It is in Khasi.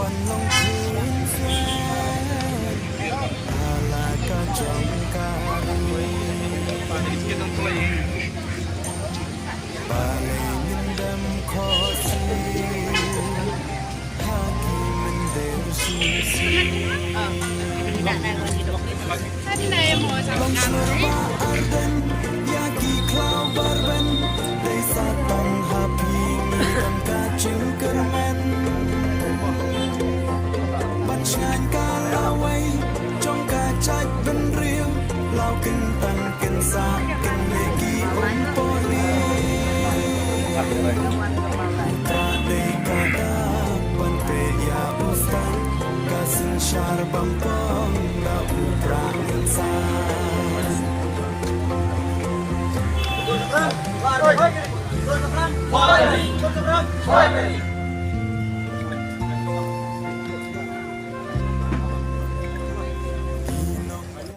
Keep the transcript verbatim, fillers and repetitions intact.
Ban long khun sla ha la ka jong ka ri. Balei ngin dem khohsiew ha ki mynder shisha? Long shlur ba arden ïa ki khlaw barben, dei sa tang ha phi ngi don ka jingkyrmen. Ban shngaiñ ka lawei jong ka jaitbynriew, law kyntang kynsah kynne ki umpohliew. U Prah dei ka dak ban peit ïa u Stad, ka synshar bym pong da u Prah ngin sah.